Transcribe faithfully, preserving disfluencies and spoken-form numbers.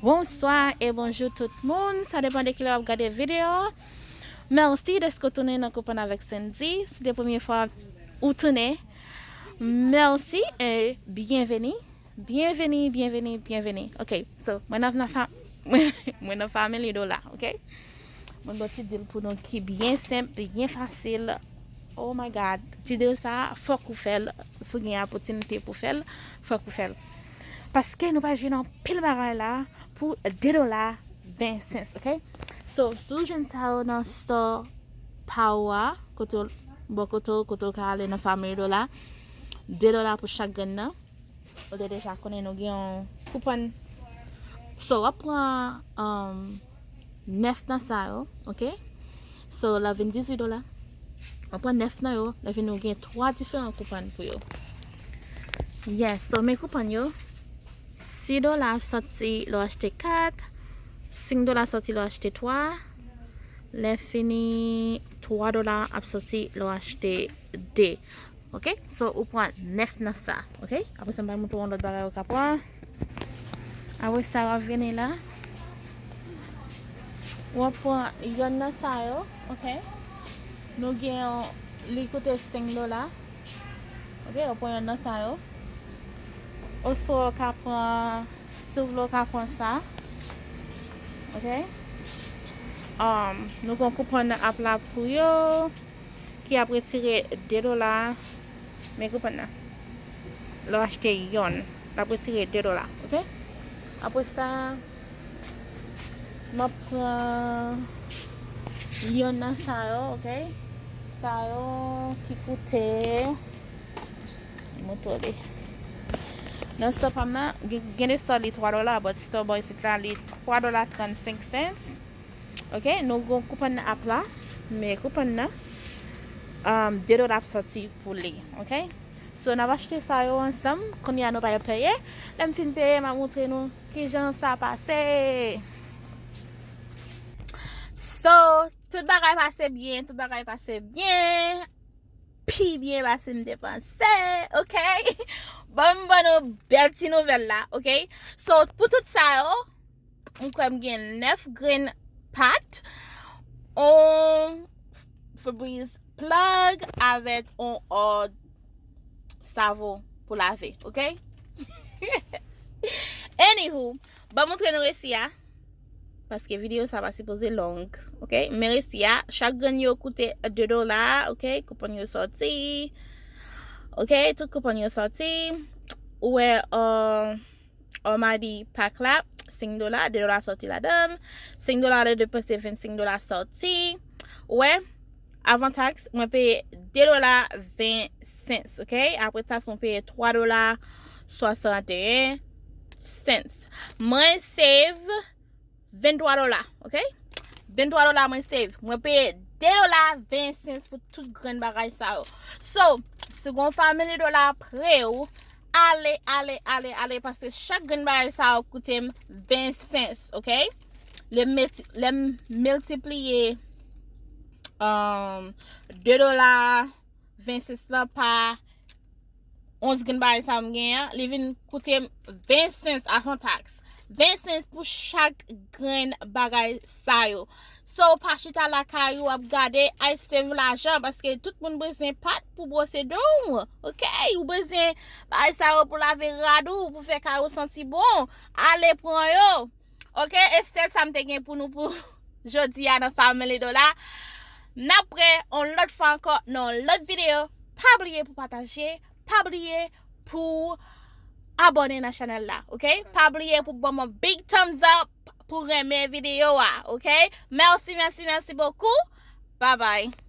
Bonswa e bonjou tout moun. Sa depann de kilè w ap gade videyo a. Mèsi dèske w tounen nan Koupann avèk Sendy. Si se premye fwa ou tounen, mèsi e byenveni. Byenveni, byenveni, byenveni. Ok, so, mwen nan, nan fa-, mwen nan Family Dollar, ok? Mwen gen yon ti deal pou nou ki byen senp, byen fasil. Oh my God. Ti deal sa, fòk ou fè l. Si w gen opòtinite pou fè l, fòk ou fè l. Paske nou pa jwenn anpil bagay la pou de dola ven sent, ok? So, si w jwenn sa yo nan store pa w a, kote w, bò kote w, kote w ka ale nan Family Dollar, de dola pou chak grenn nan. Ou te deja konnen nou gen yon koupann. So, w ap pran, um, nèf nan sa yo, ok? So, l ap vin dizuit dola. W ap pran nèf nan yo, l ap vin ou gen twa diferan koupann pou yo. Yes, so men koupann yo. Sis dola ap sòti lè w achte kat, senk dola sòti lè w achte twa, lè fini twa dola ap sòti lè w achte de. Ok? So, ou pran nèf nan sa, ok? Apre sa, m pral montre w yon lòt bagay ou ka pran. Apre sa, w ap vini la. W ap pran yonn nan sa yo, ok? Nou gen yon, li koute senk dola. Ok, w ap pran yonn nan sa yo. Oswa w ka pran, si w vle, w ka pran sa. Ok? Um, nou gen koupann nan ap la pou yo. Ki ap retire de dola. Men koupann nan. Lè w achte yonn, l ap retire de dola, ok? Apre sa, m ap pran yonn nan sa yo, ok? Sa yo ki koute, montre w li. Nan store pa m nan, gen, gen de store li twa dola, but store bò isit la, li twa dola trannsenk sent. Ok, nou gon koupann nan ap la, men koupann nan, um, de dola ap sòti pou li, ok? So, n ap achte sa yo ansanm, kounye a nou pral peye. Lè m fin peye, m ap montre nou kijan sa pase. So, tout bagay pase byen, tout bagay pase byen. Pi byen pase m te panse, ok? Bon, m ban nou bèl ti nouvèl la, ok? So, pou tout sa yo, m kwè m gen nèf grenn pat, on Febreze plug avèk on òd savon pou lave, ok? Anywho, ban m montre nou resi a, paske videyo sa pa sipoze long, ok? Men resi a, chak grenn yo koute de dola, ok? Koupann yo sòti, ok? Tout koupann yo sòti. Ou wè, uh, Almadi pak la, senk dola, de dola sòti ladan l. Senk dola de depanse, vennsenk dola sòti. Ou wè, avan taks, mwen peye de dola ven sent, ok? Apre taks, mwen peye twa dola swasanteyen sent. Mwen save venntwa dola, ok? Venntwa dola mwen save. Mwen peye de dola ven sent pou tout grenn bagay sa yo. So, si gon Family Dollar pre w, ale, ale, ale, ale, paske chak grenn bagay sa yo koute m ven sent, ok? Lè m meti-, lè m miltipliye, um, de dola ven sent lan pa onz grenn bagay sa m genyen an, li vin koute m ven sent avan taks. Ven sent pou chak grenn bagay sa yo. So, w pa chita lakay ou ap gade, ay save lajan, paske tout moun bezwen pat pou bwose do w, ok? Ou bezwen bagay sa yo pou lave rad ou, pou fè kay ou santi bon. Ale pran yo. Ok, e sèl sa m te gen pou nou pou jodi a nan Family Dollar. N ap wè yon lòt fwa ankò nan yon lòt videyo. Pa bliye pou pataje, pa bliye pou abòne nan chanèl la, ok? Pa bliye pou ban m yon big thumbs up pou renmen videyo a, ok? Mèsi, mèsi, mèsi bokou. Bye bye.